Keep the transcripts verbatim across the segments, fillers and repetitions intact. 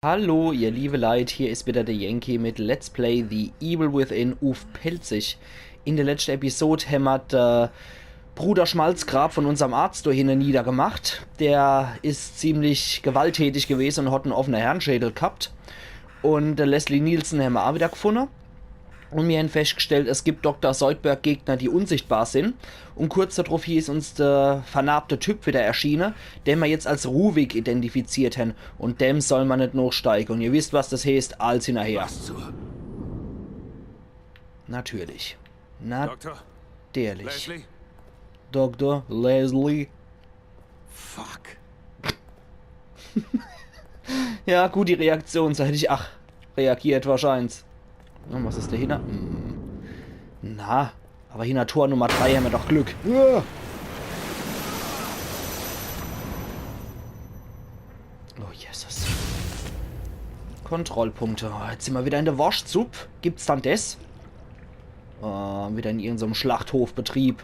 Hallo, ihr liebe Leit, hier is wieder der Yankee mit Let's Play The Evil Within uff Pälzisch. In der letschte Episod hämmer de Bruder Schmalzgrab von unserm Arzt do hinne niedergemacht. Der is ziemlich gewalttätig gewese un hat en offene Hirnschädel gehabt. Un de Leslie Nielsen hämmer aa wieder gefunne. Un mir hän feschtgestellt, es gibt Doktor Zoidberg-Gegner, die unsichtbar sin. Un kurz darauf hie is uns de vernarbte Typ wieder erschiene, den mer jetzt als Ruvik identifiziert hän. Un dem soll mer net nochsteige. Un ihr wisst, was das heeßt, als hinnerher. Was zur... Natürlich. Doktor? Natürlich. Leslie? Doktor Leslie. Fuck. Ja, gut, die Reaktion, so hätt ich ach reagiert wahrscheinlich. Un was is do hinne? Hm. Na, aber hinner Tor Nummer drei hämmer doch Glück. Uah. Oh, Jesus. Kontrollpunkte. Oh, jetzt simmer wieder in der Worschtsupp. Gibt's dann des? Oh, wieder in irgendeinem Schlachthofbetrieb.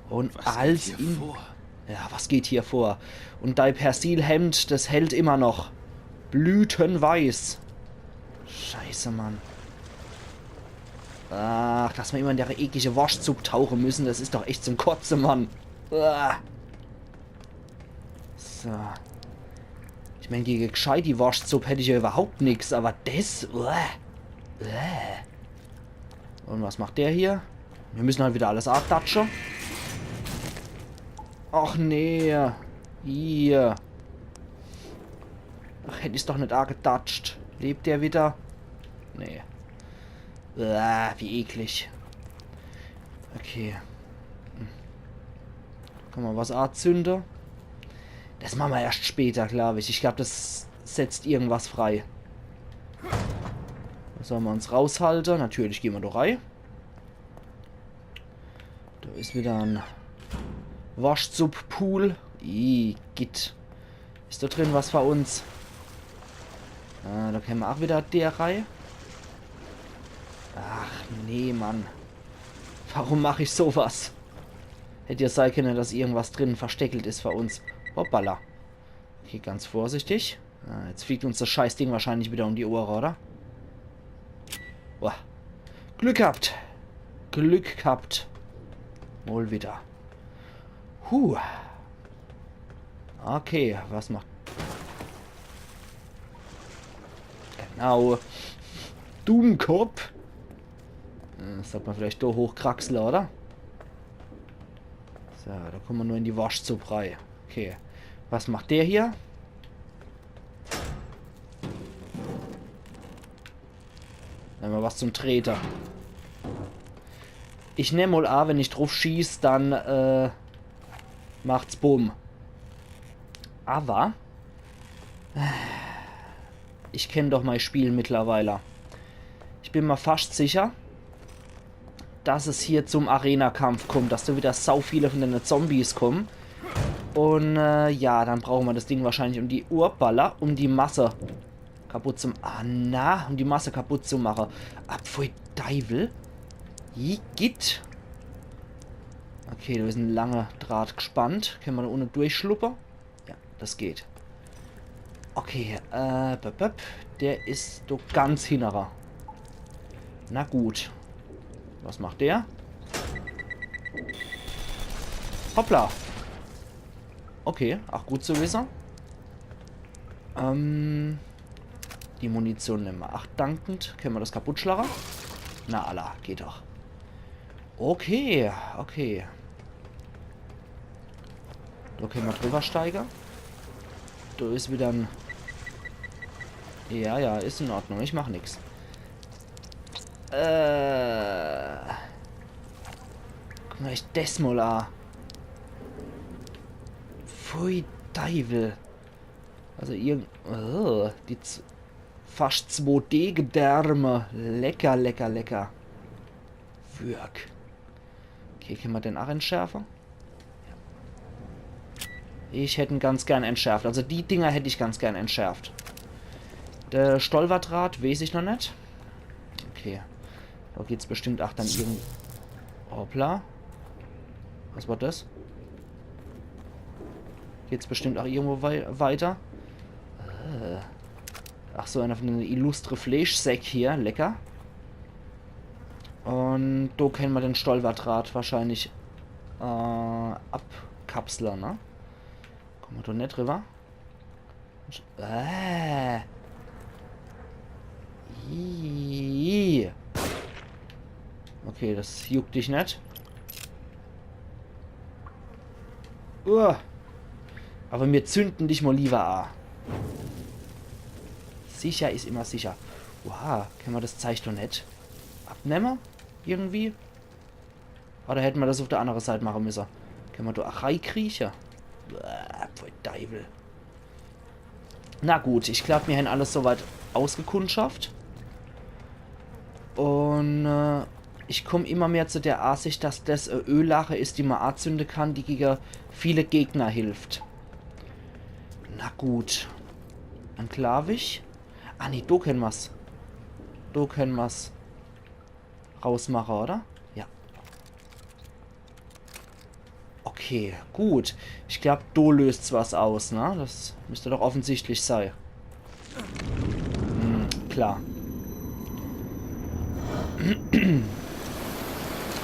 Un Was als geht hier in vor? Ja, was geht hier vor? Un dei Persilhemd, das hält immer noch. Blütenweiß. Scheiße, Mann. Ach, dass mer immer in der eklige Worschtsupp tauche müssen, das is doch echt zum Kotze, Mann. Uah. So. Ich mein, gege gscheiti Worschtsupp hätt ich ja überhaupt nix, aber des... Uah. Uah. Un was macht der hier? Mir müssen halt wieder alles abdatsche. Ach nee. Hier. Ach, hätt ich's doch net agedatscht. Lebt der wieder? Nee. Uah, wie eklig. Okay. Hm. Kann mer was azünde? Das mache mer erscht später, glaub ich. Ich glaub, das setzt irgendwas frei. Solle mer uns raushalte? Natürlich gehn mer do rei. Do is wieder en Worschtsupp-Pool. Igitt. Is do drin was für uns? Äh, do kenne mer ach wieder der rei. Ach, nee, Mann. Warum mach ich so was? Hätt ja sei kenne, dass irgendwas drin versteckelt is für uns. Hoppala. Okay, ganz vorsichtig. Ah, jetzt fliegt uns das Scheißding wahrscheinlich wieder um die Ohre, oder? Boah. Glück gehabt. Glück gehabt. Mol wieder. Huh. Okay, was macht... Genau. Dummkopf. Äh, sollt mer vielleicht do hochkraxle, oder? So, do komme mer nur in die Worschtsupp rei. Okay. Was macht der hier? Nemme mer was zum Trete. Ich nemm mol a, wenn ich druff schieß, dann, äh, macht's Bumm. Aber ich kenn doch mei Spiel mittlerweile. Ich bin mer fascht sicher, dass es hier zum Arena-Kampf kommt, dass do wieder sau viele von dene Zombies kommen. Un, äh, ja, dann brauche mer das Ding wahrscheinlich um die Uhrballer, um die Masse kaputt zum... Ah, na, um die Masse kaputt zu mache. Ah, pfui Deiwel. Igitt. Okay, do is en lange Draht gespannt. Kenne mer do unne durchschluppe? Ja, das geht. Okay, äh, böp, böp. Der is doch ganz hinnerer. Na gut. Was macht der? Hoppla. Okay, ach gut zu wisse. Ähm, die Munition nemme mer. Ach, dankend. Kenne mer das kaputt schlage? Na, alla, geht doch. Okay, okay. Do kenne mer drüber steige. Do is wieder en... Ja, ja, is in Ordnung. Ich mach nix. Äh. Guck mol, ich des mol a. Pfui Deiwel. Also irgend... Oh, die z... fascht zwo D Gedärme. Lecker, lecker, lecker. Würg. Okay, kenne mer den ach entschärfe? Ja. Ich hätt en ganz gern entschärft. Also die Dinger hätt ich ganz gern entschärft. Der Stolperdraht weeß ich noch net. Okay. Do geht's bestimmt ach dann irgend... Hoppla. Was war das? Geht's bestimmt ach irgendwo wei... weiter? Äh. So einer von den illustre Fleischsäck hier, lecker. Un do kenne mer den Stolperdraht wahrscheinlich äh, abkapsle, ne? Komme mer do net drüber? Äh. Ih. Okay, das juckt dich net. Uah. Aber mir zünden dich mal lieber a. Sicher is immer sicher. Oha, kenne mer das Zeich do net abnemme? Irgendwie? Oder hätte mer das auf der andere Seit mache müsse? Kenne mer do a reikrieche? Uah, pfui Deiwel. Na gut, ich glaub, mir hän alles soweit ausgekundschaft. Un äh, ich komm immer mehr zu der Ansicht, dass das e Öllache is, die mer azünde kann, die gege viele Gegner hilft. Na gut. Dann glaub ich. Ah nee, do kenne mer's. Do kenne mer's rausmache, oder? Ja. Okay, gut. Ich glaub, do löst's was aus, ne? Das müsst doch offensichtlich sei. Hm, klar.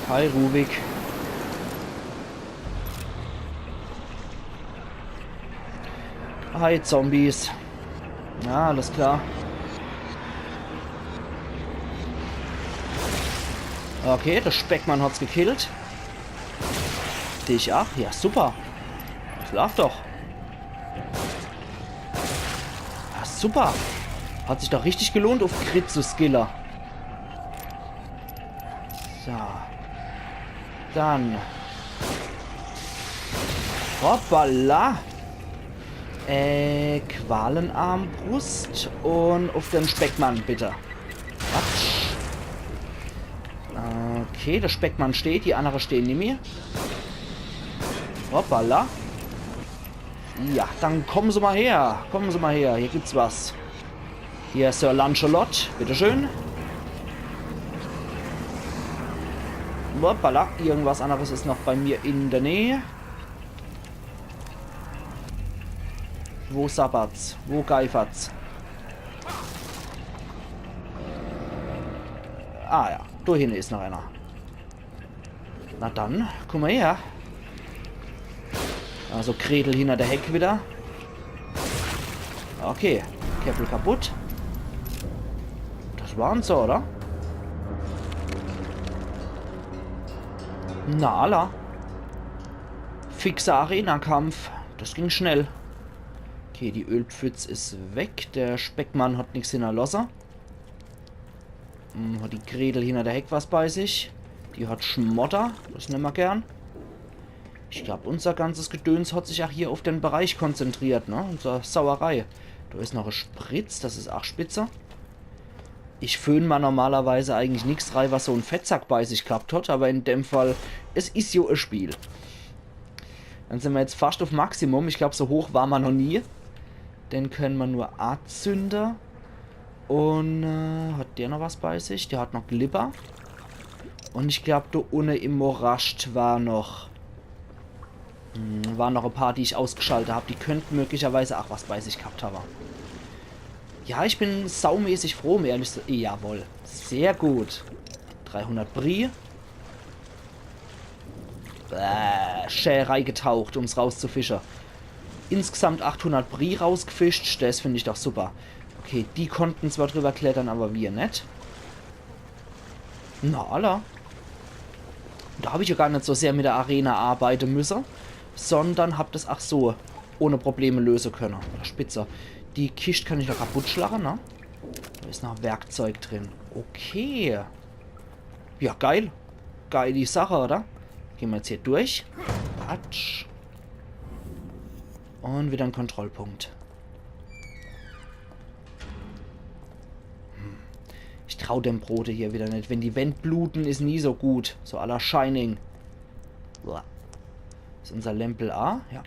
Hi, Ruvik. Hi, Zombies. Ja, alles klar. Okay, der Speckmann hat's gekillt. Dich ach? Ja, super. Das läuft doch. Ja, super. Hat sich doch richtig gelohnt, auf Crit zu skille. So. Dann. Hoppala. Äh, Qualenarmbrust un auf den Speckmann, bitte. Quatsch. Okay, der Speckmann steht, die andere stehen nimmi. Hoppala. Ja, dann kommen Sie mal her. Kommen Sie mal her. Hier gibt's was. Hier, Sir Lancelot. Bitteschön. Hoppala. Irgendwas anderes is noch bei mir in der Nähe. Wo sappert's? Wo geifert's? Ah ja, do hinne is noch einer. Na dann, komm mal her. Also Gretel hinter der Heck wieder. Okay, Käppel kaputt. Das waren's, oder? Na, alla. Fixer Arena-Kampf. Das ging schnell. Okay, die Ölpfütz is weg. Der Speckmann hat nix hinnerlosse. Hm, hat die Gretel hinter der Heck was bei sich? Die hat Schmodder. Das nemme mer gern. Ich glaub, unser ganzes Gedöns hat sich ach hier auf den Bereich konzentriert, ne? Unser Sauerei. Do is noch e Spritz, das is ach spitze. Ich föhn mer normalerweise eigentlich nix rei, was so en Fettsack bei sich gehabt hat, aber in dem Fall, es is jo e Spiel. Dann sin mer jetzt fascht auf Maximum. Ich glaub, so hoch war mer noch nie. Den kenne mer nur azünde. Un äh, hat der noch was bei sich? Der hat noch Glibber. Un ich glaub, do unne im Morascht war noch. Hm, waren noch e paar, die ich ausgeschalte hab. Die könnten möglicherweise ach was bei sich gehabt habe. Ja, ich bin saumäßig froh, um ehrlich zu. Jawohl. Sehr gut. Dreihundert Brie. Äh, schä reigetaucht, um's rauszufische. Insgesamt achthundert Brie rausgefischt, das find ich doch super. Okay, die konnten zwar drüber klettern, aber wir net. Na, alla. Do hab ich ja gar net so sehr mit der Arena arbeite müsse, sondern hab das ach so ohne Probleme löse könne. Ja, spitze. Die Kischt kann ich noch kaputt schlage, ne? Do is noch Werkzeug drin. Okay. Ja, geil. Geil die Sache, oder? Gehn mer jetzt hier durch. Patsch. Un wieder en Kontrollpunkt. Hm. Ich trau dem Brote hier wieder net. Wenn die Wänd bluten, is nie so gut. So à la Shining. Uah. Is unser Lämpel a? Ja.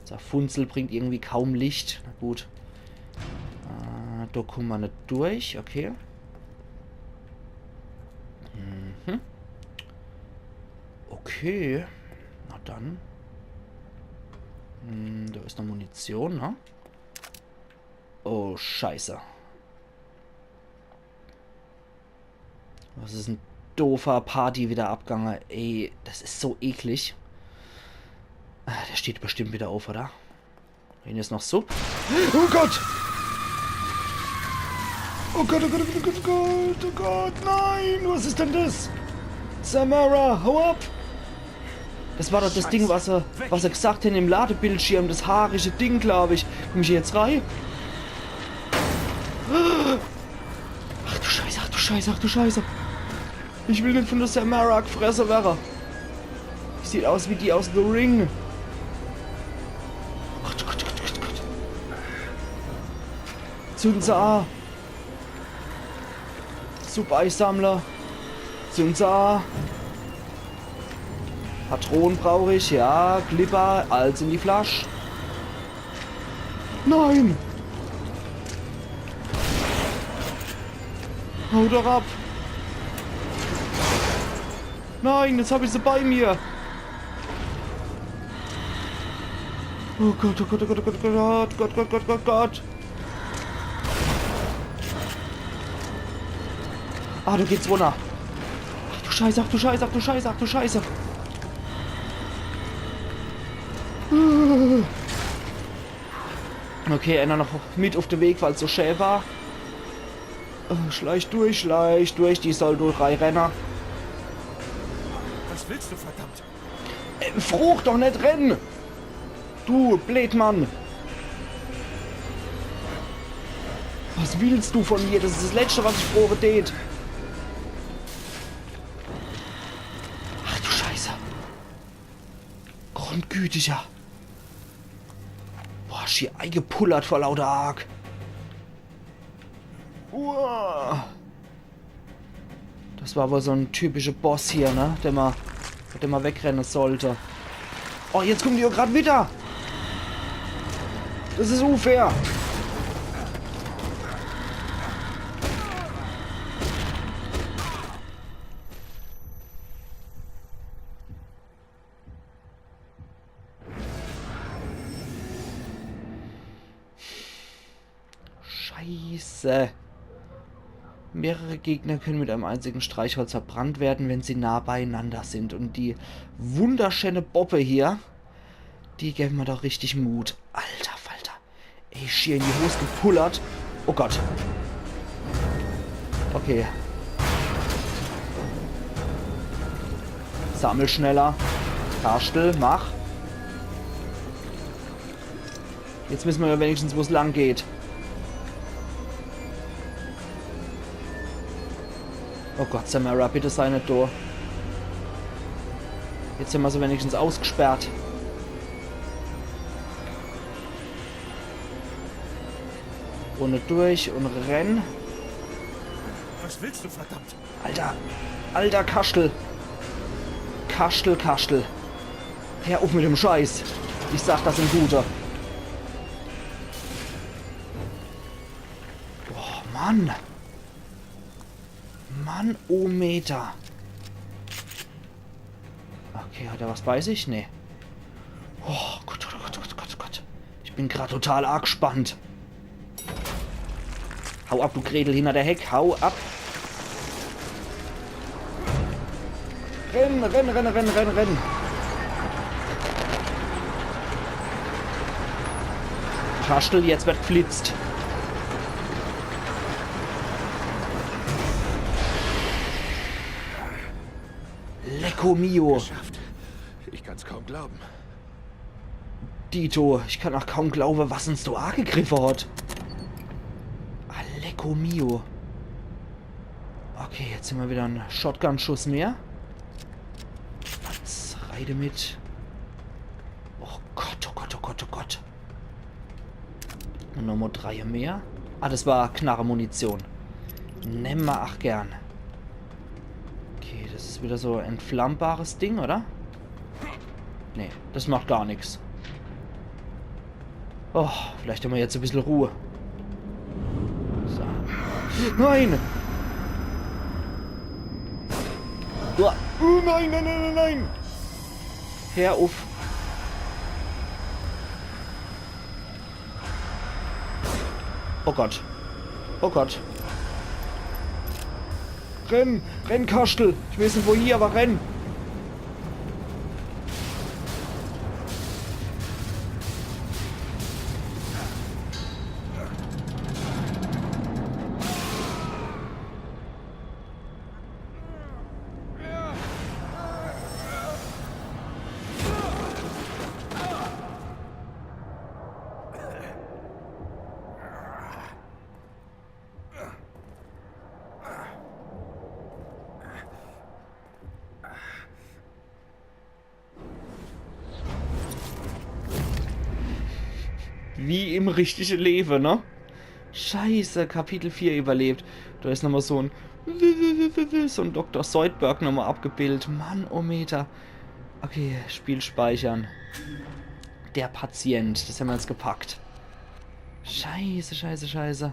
Unser Funzel bringt irgendwie kaum Licht. Na gut. Äh, do kumme mer net durch. Okay. Mhm. Okay. Na dann. Hm, do is noch Munition, ne? Oh, Scheiße. Das is en doofer Party wieder abgange. Ey, das is so eklig. Ah, der steht bestimmt wieder auf, oder? Wenn jetzt noch so. Oh Gott! Oh Gott, oh Gott, oh Gott, oh Gott, oh Gott, nein! Was is denn das? Samara, hau ab! Das war doch das Ding, was er, was er gesagt hat im Ladebildschirm, das haarige Ding, glaub ich. Komm ich hier jetzt rein? Ach du Scheiße, ach du Scheiße, ach du Scheiße. Ich will net von der Samara gefresse werre. Die sieht aus wie die aus The Ring. Gott, Gott, Gott, Gott, Gott. Zünd se a. Subeisammler. Zünd se a. Patrone brauch ich, ja. Glibber, alles in die Flasch. Nein! Hau doch ab! Nein, jetzt hab ich se bei mir! Oh Gott, oh Gott, oh Gott, oh Gott, oh Gott, Gott, Gott, Gott, Gott, Gott! Ah, do geht's runner. Ach du Scheiße, ach du Scheiße, ach du Scheiße, ach du Scheiße. Okay, einer noch mit uff de Weg, weil's so schä war. Äh, schleich durch, schleich durch, die soll do reinrenne. Was willst du, verdammt? Äh, froch doch net, renn! Du Blödmann! Was willst du von mir? Das is das Letzte, was ich froche tät. Ach du Scheiße. Grundgütiger. Boah, schier eigepullert vor lauter Arg. Uah. Das war wohl so en typischer Boss hier, ne? Der ma, der ma wegrenne sollt. Oh, jetzt kommen die jo grad wieder. Das is unfair. Scheiße. Mehrere Gegner können mit einem einzigen Streichholz verbrannt werden, wenn sie nah beieinander sind. Und die wunderschöne Boppe hier, die geben mir doch richtig Mut. Alter Falter. Ey, schier in die Hose gepullert. Oh Gott. Okay. Sammel schneller. Kastel, mach. Jetzt wissen wir ja wenigstens, wo es lang geht. Oh Gott, Samara, bitte sei net do. Jetzt haben wir sie wenigstens ausgesperrt. Ohne durch und renn. Was willst du, verdammt? Alter, alter Kastel. Kastel, Kastel. Hör uff mit dem Scheiß. Ich sag, das sind gute. Boah, Mann. Mann, oh Meter. Okay, hat er was bei sich? Nee. Oh Gott, oh Gott, oh Gott, oh Gott, oh Gott. Ich bin grad total arg gespannt. Hau ab, du Gretel hinter der Heck. Hau ab. Renn, renn, renn, renn, renn, renn. Kastel, jetzt wird geflitzt. Lecko mio. Geschafft. Ich kann's kaum glauben. Dito, ich kann ach kaum glaube, was uns do agegriffe hat. Ah, lecko mio. Okay, jetzt immer wieder en Shotgun-Schuss mehr. Jetzt reite mit. Oh Gott, oh Gott, oh Gott, oh Gott. Und nochmal drei mehr. Ah, das war Knarremunition. Nemm ma ach gern. Okay, das is wieder so entflammbares Ding, oder? Nee, das macht gar nix. Oh, vielleicht haben wir jetzt ein bisschen Ruhe. So. Nein! Uah. Oh nein, nein, nein, nein, nein! Hör auf! Oh Gott. Oh Gott. Renn! Renn, Kastel! Ich weeß net wohin, awwer renn! Wie im richtige Lewe, ne? Scheiße, Kapitel vier überlebt. Do is nochmal so en, so en Doktor Zoidberg nochmal abgebildet. Mann, oh Meter. Okay, Spiel speichern. Der Patient, das hämmer jetzt gepackt. Scheiße, scheiße, scheiße.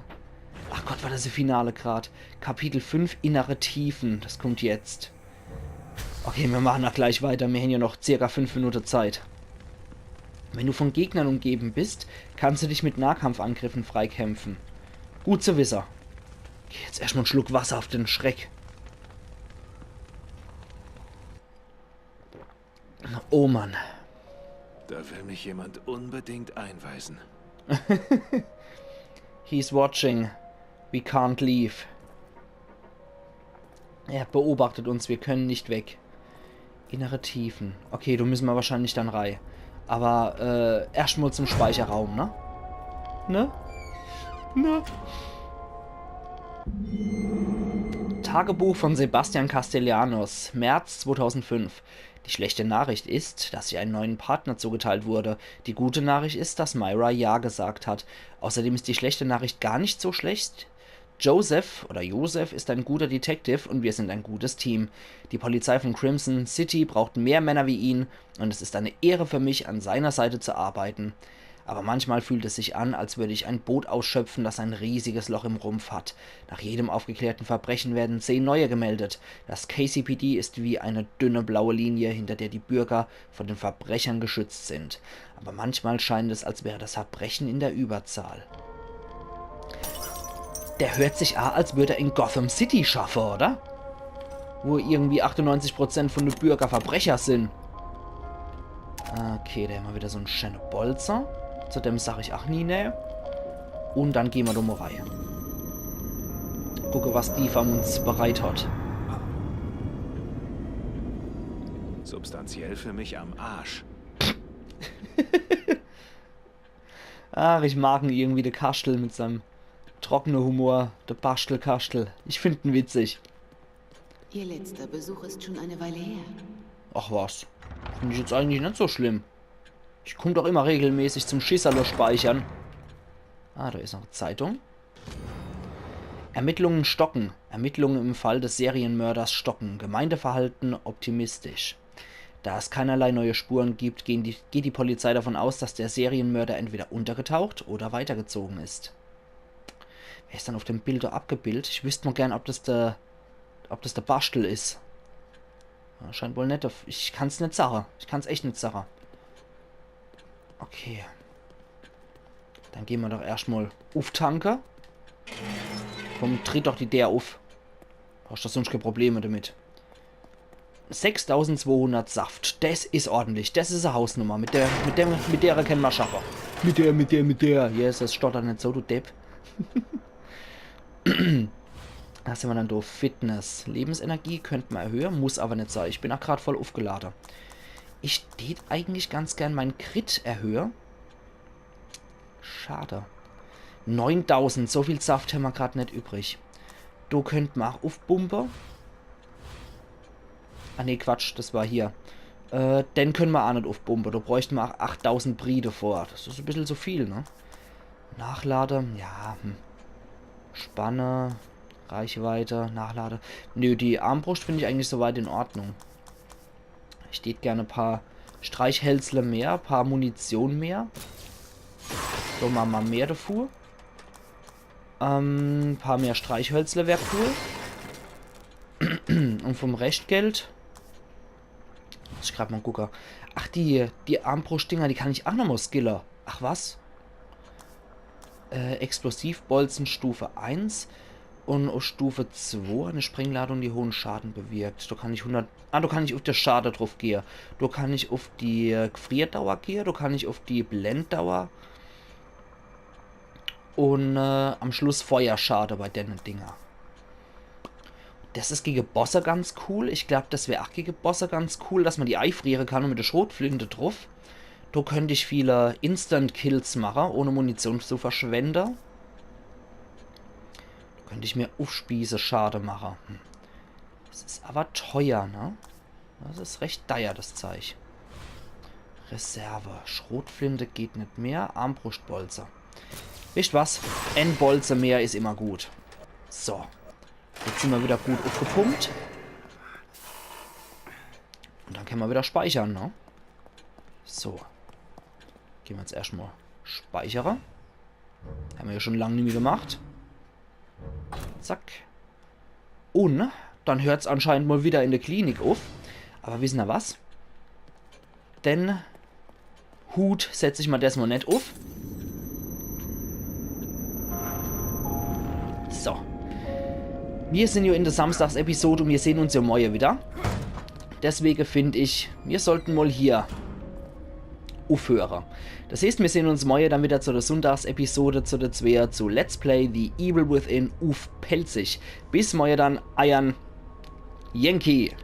Ach Gott, war das e Finale grad. Kapitel fünf, innere Tiefen. Das kommt jetzt. Okay, mir machen ach gleich weiter. Mir hän ja noch circa fünf Minute Zeit. Wenn du von Gegnern umgeben bist, kannst du dich mit Nahkampfangriffen freikämpfen. Gut zu wisse. Okay, jetzt erscht mal en Schluck Wasser auf den Schreck. Oh Mann. Da will mich jemand unbedingt einweisen. He's watching. We can't leave. Er beobachtet uns, wir können nicht weg. Innere Tiefen. Okay, do müssen mer wahrscheinlich dann rei. Aber äh, erscht mal zum Speicherraum, ne? Ne? Ne? Tagebuch von Sebastian Castellanos, März zweitausendfünf. Die schlechte Nachricht ist, dass ich einen neuen Partner zugeteilt wurde. Die gute Nachricht ist, dass Myra Ja gesagt hat. Außerdem ist die schlechte Nachricht gar nicht so schlecht. Joseph oder Joseph ist ein guter Detective und wir sind ein gutes Team. Die Polizei von Crimson City braucht mehr Männer wie ihn und es ist eine Ehre für mich, an seiner Seite zu arbeiten. Aber manchmal fühlt es sich an, als würde ich ein Boot ausschöpfen, das ein riesiges Loch im Rumpf hat. Nach jedem aufgeklärten Verbrechen werden zehn neue gemeldet. Das K C P D ist wie eine dünne blaue Linie, hinter der die Bürger von den Verbrechern geschützt sind. Aber manchmal scheint es, als wäre das Verbrechen in der Überzahl. Der hört sich a, als würd er in Gotham City schaffe, oder? Wo irgendwie achtundneunzig Prozent von de Bürger Verbrecher sin. Okay, do hämmer wieder so en schöne Bolzer. Zu dem sag ich ach nie nee. Und dann gehn mer do mal rei. Gucke, was die für uns bereit hat. Substanziell für mich am Arsch. Ach, ich mag en irgendwie, de Kastel mit seinem trockene Humor, de Bastel-Kastel. Ich find en witzig. Ihr letzter Besuch ist schon eine Weile her. Ach was. Find ich jetzt eigentlich net so schlimm. Ich komm doch immer regelmäßig zum Schisserle speichern. Ah, do is noch e Zeitung. Ermittlungen stocken. Ermittlungen im Fall des Serienmörders stocken. Gemeindeverhalten optimistisch. Da es keinerlei neue Spuren gibt, gehen die, geht die Polizei davon aus, dass der Serienmörder entweder untergetaucht oder weitergezogen ist. Wer is dann auf dem Bild do abgebildet? Ich wüsst mal gern, ob das der, ob das der Bastel is. Ja, scheint wohl net. Ich kann's net sache. Ich kann's echt net sache. Okay. Dann gehn mer doch erscht mal ufftanke. Komm, tritt doch die Deer uff. Hast du sonst kee Probleme damit? Sechstausendzwohundert Saft. Das is ordentlich. Das is e Hausnummer. Mit der, mit dem, mit derer kenne mer schaffe. Mit der, mit der, mit der. Jesus, stotter net so, du Depp. Was hämmer dann do? Fitness. Lebensenergie könnt mer erhöhe, muss aber net sei. Ich bin ach grad voll uffgelade. Ich tät eigentlich ganz gern mein Crit erhöhe. Schade. Neuntausend, so viel Saft hämmer grad net übrig. Do könnt mer ach uffbumpe. Ah nee, Quatsch, das war hier. Äh, den könne mer ach net uffbumpe. Do bräuchte mer ach achttausend Brie devor. Das is e bissel zu viel, ne? Nachlade, ja, hm. Spanne, Reichweite, Nachlade. Nö, die Armbrust find ich eigentlich soweit in Ordnung. Ich tät gern e paar Streichhölzle mehr, paar Munition mehr. So, mache mer mehr devor. Ähm, paar mehr Streichhölzle wär cool. Und vom Reschtgeld. Muss ich grad mal gucke. Ach, die, die Armbrustdinger, die kann ich ach nochmal skille. Ach was? Äh, Explosivbolze Stufe eins un uff Stufe zwei e Sprengladung, die hohen Schade bewirkt. Do kann ich hundert, ah, do kann ich uff de Schade druff gehe. Do kann ich uff die, äh, Gefrierdauer gehe, do kann ich uff die Blenddauer. Un, äh, am Schluss Feuerschade bei denne Dinger. Des is gege Bosse ganz cool. Ich glaub, des wär ach gege Bosse ganz cool, dass ma die eifriere kann un mit de Schrotflinte druff. Do könnt ich viele Instant-Kills mache, ohne Munition zu verschwende. Do könnt ich mir Uffspieße Schade mache. Hm. Des is awwer teuer, ne? Des is recht deier, des Zeich. Reserve. Schrotflinte geht net mehr. Armbruschtbolze. Wisst was? En Bolze mehr is immer gut. So. Jetzt sin ma wieder gut uffgepumpt. Un dann kenne ma wieder speichere, ne? So. Gehn ma jetzt erscht mol speichere. Hämmer jo schun lang nimmi gemacht. Zack. Un dann hört's anscheinend mol wieder in de Klinik uff. Awwer wisse ner was? Den Hut setz ich ma desmol net uff. So. Mir sin jo in de Samstagsepisode un mir sehn uns jo morje wieder. Deswege find ich, mir sollten mol hier uffhöre. Des heeßt, mir sehn uns morje dann wieder zu de Sonntagsepisode zu de Zwee zu Let's Play The Evil Within uff Pälzisch. Bis morje dann, eiern Yankee.